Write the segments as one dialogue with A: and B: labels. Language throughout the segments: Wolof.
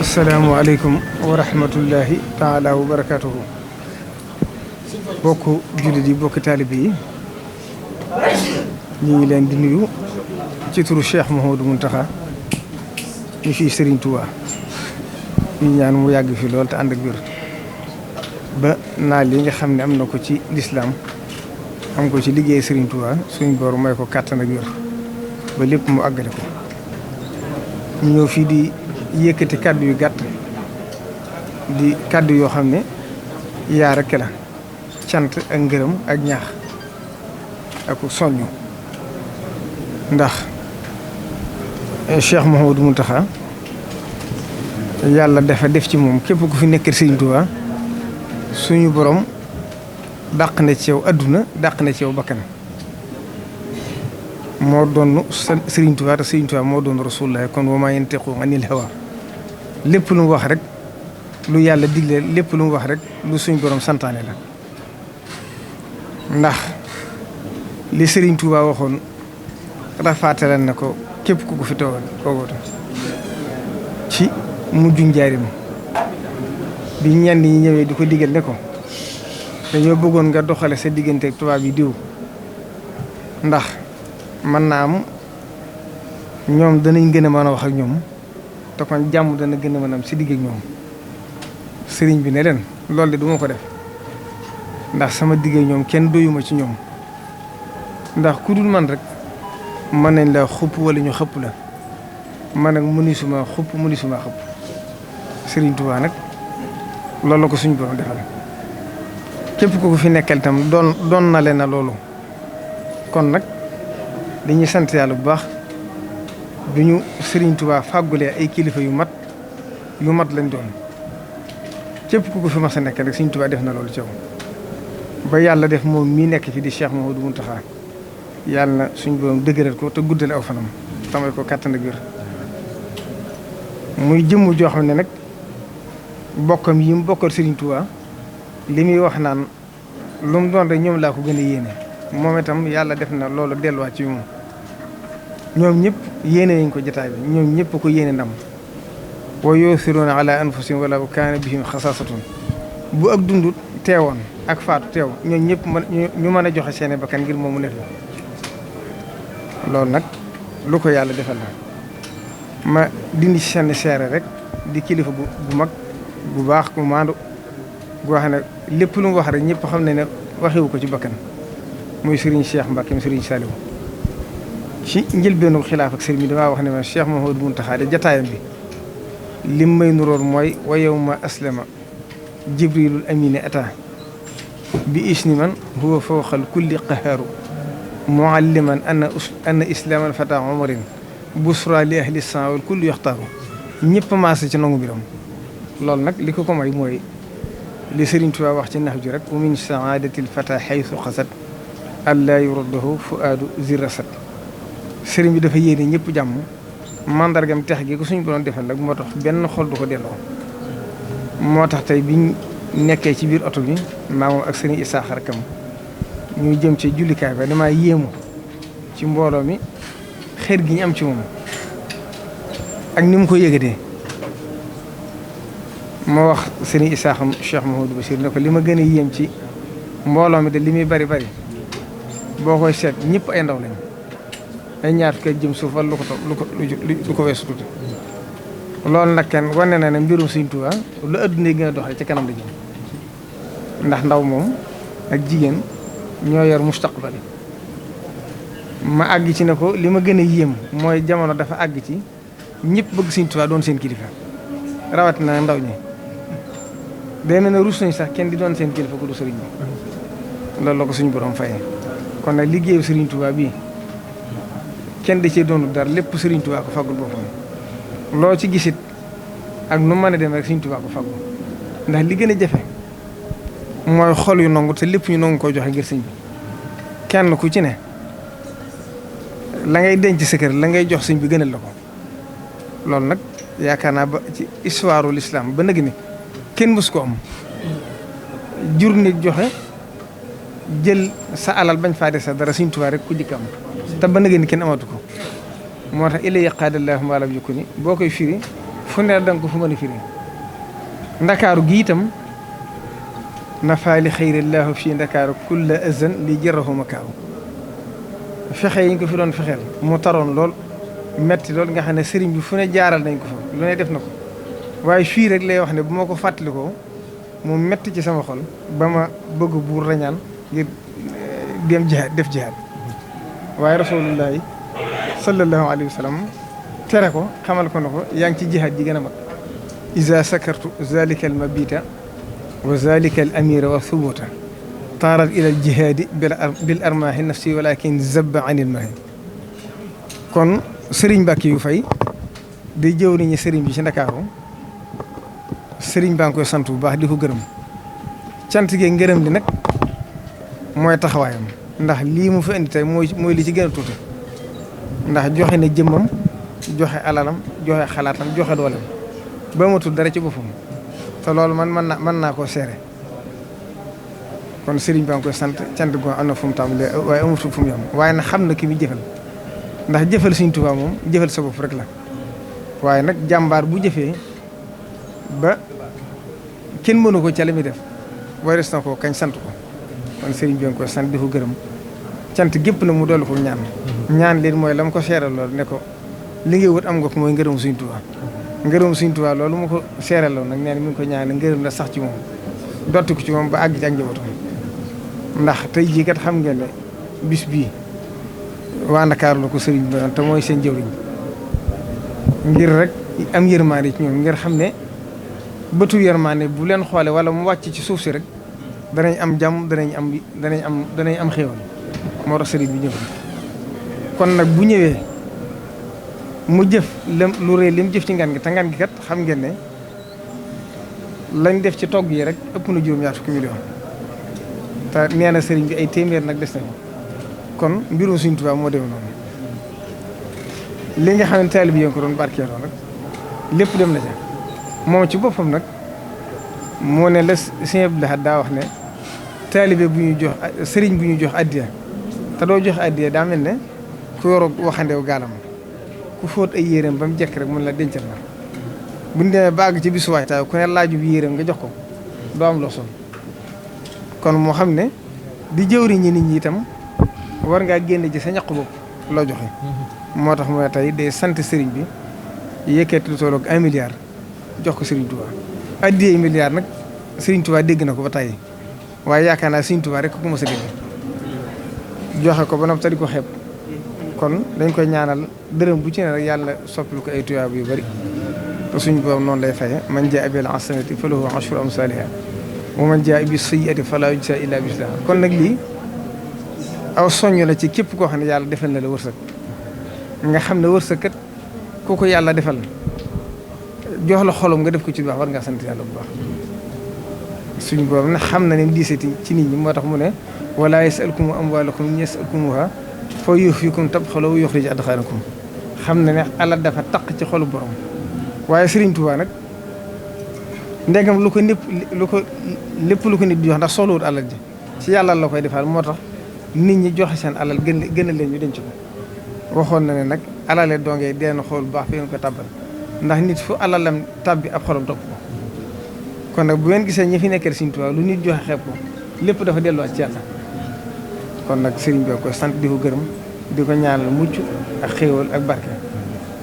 A: asalaamualeykum wa rahmatullahi taala wa barakatuhu. bokk jullit yi bokk taalibe yi ñu ngi leen di nuyu ci turu Cheikh Mouhamadou Mountakha ñu fii Serigne Touba ñu ñaan mu yàgg fi lool te ànd ak wér ba naal yi nga xam ne am na ko ci lislaam am ko ci liggéey Serigne Touba suñ boor may ko kàttan ak wér ba lépp mu àggale ko. ñu ñëw fii di yëkkati kàddu yu gàtt di kàddu yoo xam ne yaa rekk la cant ak ngërëm ak ñaax ak soññu ndax Cheikh Mouhamadou Mountakha yàlla dafa def ci moom képp ku fi nekk Serigne Touba suñu borom dàq na ci yow adduna dàq na ci yow bakkan moo doon Serigne Touba te Serigne Touba moo doon Rasulullah kon wa maa yantiqu anil hawa lépp lu mu wax rek lu yàlla digle lépp lu mu wax rek lu suñ borom santaane la ndax li Serigne Touba waxoon rafaatale na ko képp ku ko fi toogal koogooto ci mujj njaarim bi ñenn ñi ñëwee di ko digal ne ko dañoo bëggoon nga doxale sa diggante ak tubaab yi diw ndax mën naa am ñoom danañ gën a mën a wax ak ñoom te kon jàmm dana gën a mën a am si digg ak ñoom sëriñ bi ne leen loolu de duma ko def ndax sama digg ak ñoom kenn doyuma ci ñoom ndax ku dul man rek mën nañ la xupp wala ñu xëpp la man nag mënisuma xupp mënisuma xëpp sëriñ Tuubaa nag loolu la ko suñu borom defal képp ku ko fi nekkal itam doon na leen na loolu kon nag dañuy sant yàlla bu baax bi ñu Serigne Touba fàggulee ay kilifa yu mat lañ doon képp ku ko fi mas a nekk rek Serigne Touba def na loolu ci yow ba yàlla def moom mii nekk fi di Cheikh Mouhamadou Mountakha yàlla na suñu borom dëgëral ko te guddale aw fanam tamay ko kàttan ak wér muy jëmm joo xam ne nag bokkam yi mu bokkal Serigne Touba li muy wax naan lu mu doon rek ñoom laa ko gën a yéene moom itam yàlla def na loolu delluwaat ci moom ñoom ñëpp yéene nañ ko jotaay bi ñoom ñëpp ko yéene ndam wa yusiruuna ala anfusihim wala kaana bihim xasaasatun bu ak dund teewoon ak faatu teew ñoom ñëpp ñu mën a joxe seeni bakkan ngir moomu nekk loolu nag lu ko yàlla defal la ma dindi ci seen seere rek di kilifa bu mag bu baax ku maandu gu wax ne lépp lu mu wax rek ñëpp xam ne waxiwu ko ci bakkan muy Serigne Cheikh Mbacke Serigne Saliou ci njëlbeenu xilaaf ak sëriñ bi damaa wax ne ma Cheikh Mouhamadou Mountakha de jataayam bi lim may nuróor mooy wa yawma aslama jibrilul amine ata bi isni man huwa fawqal kulli qahaaru mualliman anna islaamal fata umarin busra li ahli san wal kulli yaxtaaru ñëpp maase ci nangu biram loolu nag li ko may mooy li Serigne Touba wax ci nax ju rek wa min saadatil fata xaysu xasat allaa yuraddahu fuaadu zirasat sëriñ bi dafa yéene ñëpp jàmm mandargam tex gi ko suñu borom defal nag moo tax benn xol du ko delloo moo tax tey biñ nekkee ci biir oto bi maa moom ak sëriñ Isaaxa rakam ñuy jëm ci jullikaay ba damaa yéemu ci mbooloo mi xeer gi ñu am ci moom ak ni mu ko yëgatee moo wax sëriñ Isaaxa Cheikh Mouhamadou Bachir ne ko li ma gën a yéem ci mbooloo mi de li muy bari bari boo koy seet ñëpp ay ndaw lañ ay ñaar fukki jëm suuf wala lu ko weesu tuuti loolu nag kenn wane na ne mbirum Sëriñ Tuubaa lu adduna yi gën a doxee ci kanam la jëm ndax ndaw moom ak jigéen ñoo yor mustaqbal ma àgg ci ne ko li ma gën a yéem mooy jamono dafa àgg ci ñëpp bëgg Sëriñ Tuubaa doon seen kilifa rawatina ndaw ñi day mel ne rus nañ sax kenn di doon seen kilifa ku du sëriñ bi loolu la ko suñu borom fayee kon nag liggéeyu Serigne Touba bii kenn da cee doonul dara lépp Serigne Touba ko faggul boppam loo ci gisit ak nu mën a dem rek Serigne Touba ko faggul ndax li gën a jafe mooy xol yu nangu te lépp ñu nangu koy joxe ngir sëñ bi kenn ku ci ne la ngay denc sa kër la ngay jox sëñ bi gënal la ko loolu nag yaakaar naa ba ci histoire l'islam ba nag ni kenn mës ko am jur nit joxe jël sa alal bañ faa des sa dara Sëriñ Tuubaa rek ku jëkk am te ba nag ni kenn amatu ko moo tax illa yaqaadallaahu maa lam yakuni boo koy firi fu ne danga ko fu mën a firi ndakaaru gi itam nafaali xayrillaahu fii ndakaaru kulla azan li jërahu makaaru fexe yi ñu ko fi doon fexeel mu taroon lool metti lool nga xam ne sëriñ bi fu ne jaaral nañ ko fa lu ne def na ko waaye fii rek lay wax ne bu ma ko fàttalikoo mu metti ci sama xol ba ma bëgg buur rañaan ngir dem jihaad def jihaad waaye rasulullahi sallallahu alayhi wa sallam tere ko xamal ko ne ko yaa ngi ci jihaad ji gën a mag iza sakartu zalika al mabita wa zalika al amira wa thubuta taarat ila al jihaadi bil armaahi nafsi walakin zabba anil maahi kon sëriñ Mbàkke yu fay day jëw nañu sëriñ bi ci Ndakaaru sëriñ baa ngi koy sant bu baax di ko gërëm cant gi ngërëm li nag mooy taxawaayam ndax lii mu fi indi tey mooy li ci gën a tuuti ndax joxe na jëmmam joxe alalam joxe xalaatam joxe dooleem ba matul dara ci boppam te loolu man mën naa koo seere kon sëriñ baa ngi koy sant cant goo am na fu mu tàmbalee waaye amatul fu mu yam waaye nag xam na ki muy jëfal ndax jëfal Sëriñ Tuubaa moom jëfal sa bopp rek la waaye nag jàmbaar bu jëfee ba kenn mënu ko ca la muy def waaye des na ko kañ sant ko kon sëriñ bi nga koy sant di ko gërëm cant gépp na mu dolli ko ñaan leen mooy la mu ko seeral loolu ne ko li ngay wut am nga ko mooy ngërëm Sëriñ Tuubaa ngërëm Sëriñ Tuubaa loolu mu ko seeral loolu nag nee na mi ngi ko ñaan ngërëm la sax ci moom dotti ko ci moom ba àgg ci ak njabootam ndax tey jii kat xam ngeen ne bis bii waa Ndakaaru la ko sëriñ bi te mooy seen jëwriñ ngir rek am yërmaande ci ñoom ngir xam ne bëtu yërmaande bu leen xoole wala mu wàcc ci suuf si rek danañ am jàmm danañ am xéewal moo tax sëriñ bi ñëw kon nag bu ñëwee mu jëf lu rëy li mu jëf ci ngan gi te ngan gi kat xam ngeen ne lañ def ci togg yi rek ëpp na juróom-ñaar fukki million te nee na sëriñ bi ay téeméer nag des nañu kon mbirum Sëriñ Tuubaa moo demee noonu li nga xam ne taalibe yi ko doon barkeeloo nag lépp dem na ca moom ci boppam nag moo ne la Sëriñ Abdou Lahad daa wax ne taalibe bu ñu jox sëriñ bu ñu jox addiya te doo jox addiya daa mel ne ku yoroo waxandew gaalam ku fóot ay yéreem ba mu jekk rek mun la dencal la buñ demee ba àgg ci bisu waajtaay ku ne laaju bi yéreem nga jox ko doo am loo sol kon moo xam ne di jëwriñi nit ñi itam war ngaa génne ci sa ñaq bopp loo joxe moo tax mooy tey day sant sëriñ bi yëkkati lu tolloog 1 milliard jox ko Sëriñ Tuubaa addiyee milliard nag Sëriñ Tuubaa dégg na ko ba tey waaye yaakaar naa Sëriñ Tuubaa rek ku mos a dégg joxe ko ba noppi te di ko xeeb kon dañ koy ñaanal dërëm bu ci ne rek yàlla soppil ko ay tuyaab yu bari te suñu boobu noonu lay faye man jaa bil hasanati falahu ashru amsaalihaa wa man jaa bis sayyi'ati falaa yujzaa illaa mislahaa kon nag lii aw soññ la ci képp koo xam ne yàlla defal na la wërsëg nga xam ne wërsëg kat ku ko yàlla defal jox la xolom nga def ko ci baax war ngaa sant yàlla bu baax suñu boobu nag xam na ne diisati ci nit ñi moo tax mu ne wala yasalkumu amwaalakum yasalkumuha fa yuhfikum tabxalu wa yuxrij adxaanakum xam na ne alal dafa taq ci xolu borom waaye Sëriñ Tuubaa nag ndegam lu ko lépp lu ko nit di jox ndax soxlawut alal ji ci yàlla la koy defal moo tax nit ñi joxe seen alal gën a leen ñu denc ko waxoon na ne nag alale dongee deen xool bu baax fi ngeen ko tàbbal ndax nit fu alalam tàbbi ab xolam topp ko kon nag bu ngeen gisee ñi fi nekkee Sëriñ Tuubaa lu nit joxe xeeb ko lépp dafa delluwaat ci yàlla kon nag sëriñ bi ko sant di ko gërëm di ko ñaanal mucc ak xéewal ak barke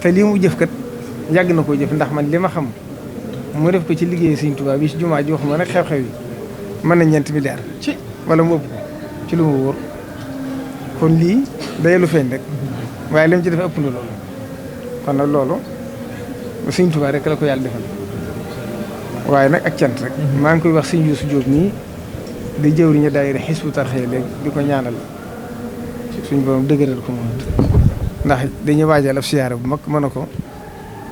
A: te lii mu jëf kat yàgg na koo jëf ndax man li ma xam mu def ko ci liggéey Sëriñ Tuubaa bi ci jumaa ji waxuma nag xew-xew yi mën na 4 milliards ci wala mu ëpp ko ci lu mu wóor kon lii day lu feeñ rek waaye li mu ci def ëpp na loolu kon nag loolu Sëriñ Tuubaa rek la ko yàlla defal waaye nag ak cant rek maa ngi koy wax Sëriñ Yuusu Jóob nii di jëwriñu daayira Hizbut Tarqiyyah léegi di ko ñaanal suñu borom dëgëral ko moom ndax dañuy waajal ab siyaara bu mag mën a ko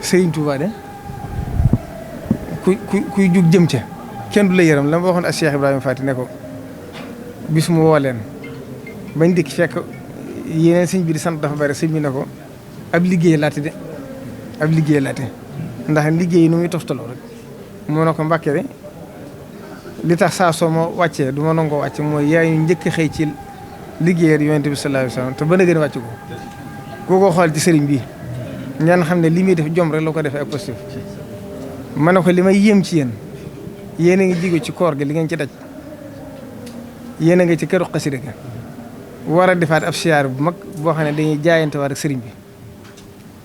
A: Sëriñ Tuubaa de kuy jug jëm ca kenn du la yërëm la ma waxoon ak Cheikh Ibrahima Fati ne ko bis mu woo leen bañ dikk fekk yeneen sëñ bi di sant dafa bari sëñ bi ne ko ab liggéey laate de ab liggéey laate ndax liggéey nu muy toftaloo rek moo ne ko Mbàkke de li tax saa soo ma wàccee du ma nangoo wàcce mooy yaay ñu njëkk xëy ci liggéeyal Yonent bi sallallahu alayhi wasallam te ba na gën a wàcc ko ko xool ci sëriñ bi ngeen xam ne li muy def jom rek la ko defee ak positif ma ne ko li may yéem ci yéen a ngi jigo ci koor gi li ngeen ci daj yéen a ngi ci këru xasida ga war a defaat ab siyaar bu mag boo xam ne dañuy jaayante war ak sëriñ bi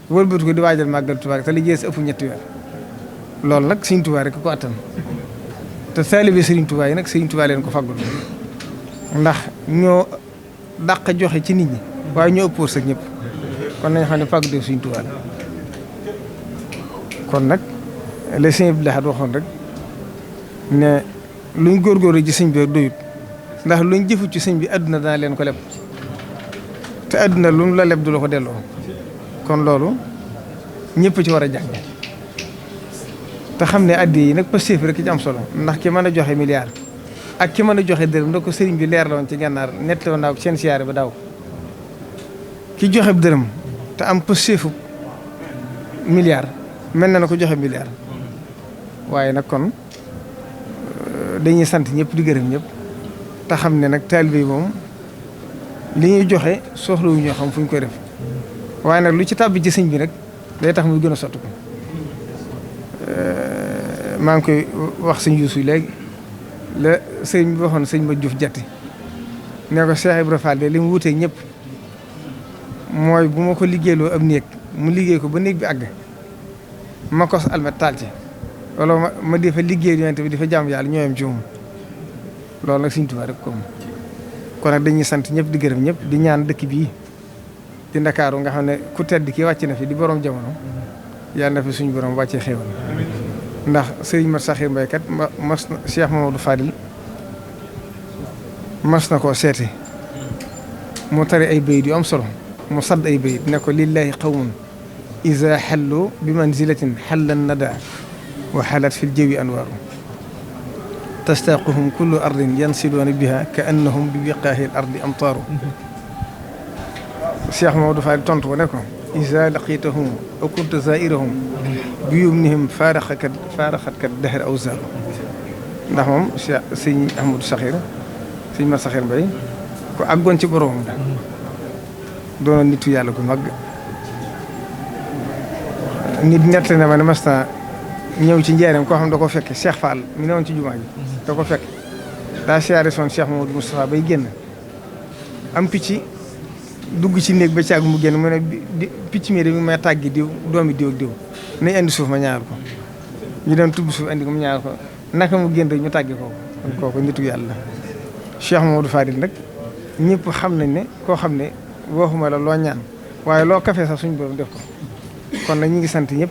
A: wëlbatu ko di waajal màggal Tuubaa te li jees ëpp ñetti weer loolu nag Sëriñ Tuubaa rek ko attan te taalibe Sëriñ Tuubaa yi nag Sëriñ Tuubaa leen ko faggul ndax ñoo dàq joxe ci nit ñi waaye ñoo ëpp wërsëg ñëpp kon nañ xam ne fàggu def Sëriñ Tuubaa la kon nag le sëñ Abdou Lahad waxoon rek ne luñ góorgóorlu ci sëñ bi doyut ndax luñ jëfu ci sëñ bi àdduna dana leen ko leb te àdduna lu mu la leb du la ko delloo kon loolu ñëpp ci war a jàng te xam ne addi yi nag pastéef rek ci am solo ndax ki mën a joxe milliard ak ki mën a joxe dërëm na ko sëriñ bi leer la woon ci gànnaar nett woon naa ko seen siyaare ba daaw ki joxe dërëm te am pastéefu milliard mel na ko joxe milliard waaye nag kon dañuy sant ñëpp di gërëm ñëpp te xam ne nag taalibe yi moom li ñuy joxe soxlawu ñoo xam fu ñu koy def waaye nag lu ci tàbbi ci sëñ bi nag day tax muy gën a sotti ko maa ngi koy wax sëñ Yuusu léegi la sëñ bi waxoon sëñ ma Juuf jatti ne ko Cheikh Ibra Fall de li mu wuteeg ñëpp mooy bu ma ko liggéeyloo ab néeg mu liggéey ko ba néeg bi àgg ma kos almet taal ci wala ma di fa liggéey yonent bi di fa jàmm yàlla ñooyam ci moom loolu nag Sëriñ Tuubaa rek kon nag dañuy sant ñëpp di gërëm ñëpp di ñaan dëkk bii di Ndakaaru nga xam ne ku tedd ki wàcc na fi di borom jamono yàlla na fi suñu borom wàccee xéewal ndax Sëriñ Mat Saxir Mbay kat mas na Cheikh Mamadou Fadil mas na koo seeti mu tari ay bayit yu am solo mu sadd ay bayit ne ko lillahi qawmun iza xallu bi manzilatin xallan nada wa xalat fi ljawi anwaaru tastaquhum kullu ardin yansiluuna biha ka annahum bi biqaahi l ardi amtaaru Cheikh Mamadou Fall tontu ko ne ko iza laqitahum aw kunta zairahum bi yumnihim faaraxatkat dahr awsaaru ndax moom Cheikh sëñ Ahmadou Saxir sëñ Mat Saxir Mbay ko àggoon ci boromam la doonoon nitu yàlla gu mag nit nett na ma ne masta ñëw ci njaareem koo xam da ko fekk Cheikh Fall mi ne woon ci jumaa ji da ko fekk daa siyaare soon Cheikh Mamadou Moustapha bay génn am picc dugg ci néeg ba caag mu génn mu ne picc mi de mi may tàggi diw doomi diw ak diw nañ andi suuf ma ñaar ko ñu dem tubb suuf andi ko mu ñaar ko naka mu génn rek ñu tàggi ko kon kooku nitu yàlla Cheikh Mamadou Fadil nag ñëpp xam nañ ne koo xam ne waxuma la loo ñaan waaye loo kafe sax suñu borom def ko kon nag ñu ngi sant ñëpp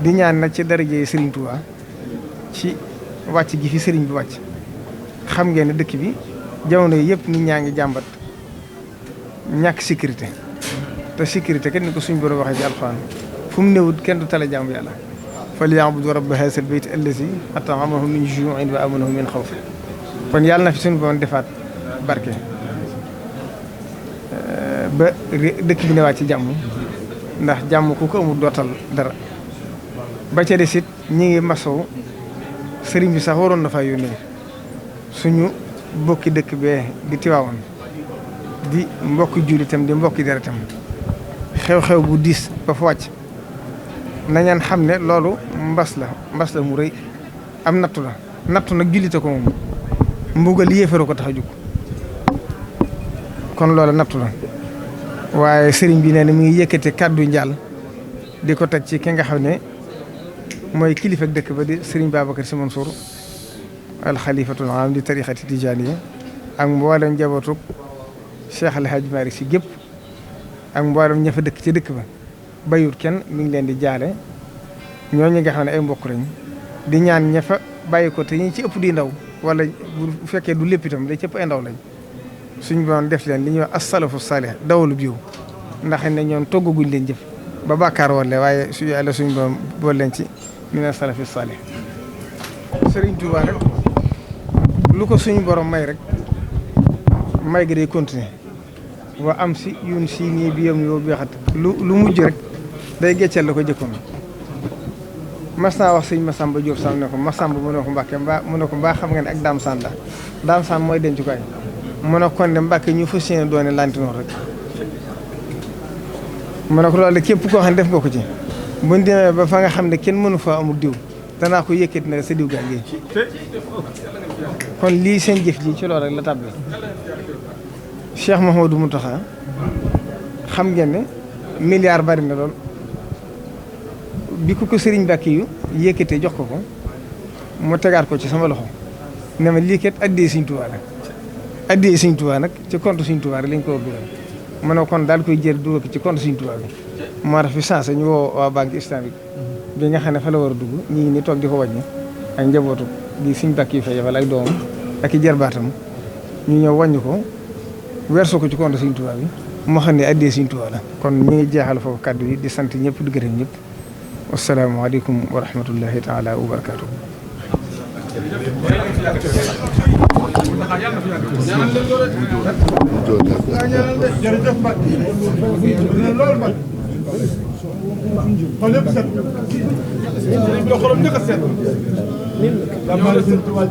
A: di ñaan nag ci daraje Serigne Touba ci wàcc gi fi Serigne bi wàcc xam ngeen ne dëkk bi jamono yi yëpp nit ñaa ngi jàmbat ñàkk sécurité te sécurité kat ni ko suñu borom waxee ci alxuraan fu mu néewut kenn du tala jàmm yàlla falyabudu rabba haazal bayti allazi at'amahum min juu'in wa aamanahum min xawf kon yàlla na fi suñu borom defaat barke ba dëkk bi newaat ci jàmm ndax jàmm ku ko amul dootal dara ba ca des it ñi ngi masow sëriñ bi sax waroon na faa yónnee suñu bokki dëkk bee di Tiwaawan di mbokki jullitam di mbokki deretam xew-xew bu diis ba fa wàcc nañaan xam ne loolu mbas la mu rëy am nattu la nattu nag jullite ko moom mbugal yéefaro ko tax a jóg kon loolu nattu la waaye sëriñ bi nee na mi ngi yëkkati kàddu njaal di ko teg ci ki nga xam ne mooy kilifa dëkk ba di sëriñ Babacar Sy Mansour alxalifatul aam di tarixati tijaaniya ak mboolem njabootu Cheikh El Hadj Malick Sy gépp ak mboolem ña fa dëkk ci dëkk ba bayut kenn mi ngi leen di jaale ñooñu nga xam ne ay mbokk lañ di ñaan ña fa bàyyi ko te ñi ci ëpp di ndaw wala bu fekkee du lépp itam da ci ëpp ay ndaw lañ suñ boon def leen li ñuy wax as-salafu salih dawalu biw ndax ne ñoom toggaguñ leen jëf ba bàkkaar woon waaye su yàlla suñ boon bool leen ci mina salafi salih Sëriñ Tuubaa rek lu ko suñu borom may rek may gi day continuer wa am si yun si nii bi yom yow beexat lu mujj rek day gecceel la ko jëkkoon mas naa wax sëñ Massamba Diop Sam ne ko Massamba mu ne ko Mbàkke mu ne ko mbaa xam nga ne ak Daam Saan la Daam Saan mooy dencukaay mu ne kon de Mbàkke ñu fas yéene doone lantinoor rek mu ne ko loolu képp koo xam ne def nga ko ci buñ demee ba fa nga xam ne kenn mënu fa amul diw danaa ko yëkkati na sa diw gaal gi kon lii seen jëf ji ci loolu rek la tàbbee Cheikh Mouhamadou Mountakha xam ngeen ne milliard bari na lool bi ko Serigne Mbacké yu yëkkatee jox ko mu tegaat ko ci sama loxo ne ma lii kat addee Serigne Touba la addee Serigne Touba nag ci compte Serigne Touba rek lañ ko war dugal ma ne kon daal koy jël dugal ko ci compte Serigne Touba bi moo tax fi sensé ñu woo waa banque islamique bi nga xam ne fa la war a dugg ñi ngi ni toog di ko wàññi ak njabootu gi Serigne Mbacké yu fa yebal ak doomam ak i jarbaatam ñu ñëw wàññi ko wersoo ko ci compte Serigne Touba bi moo xam ne addee Serigne Touba la kon ñu ngi jeexal foofu kàddu yi di sant ñëpp di gërëm ñëpp wasalaamaaleykum wa rahmatullahi taala wa barakaatu.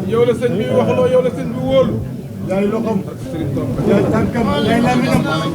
B: yow la sëñ bi waxloo yow la sëñ bi wóolu yaay loxoom yaay tànkam yaay làmmiñam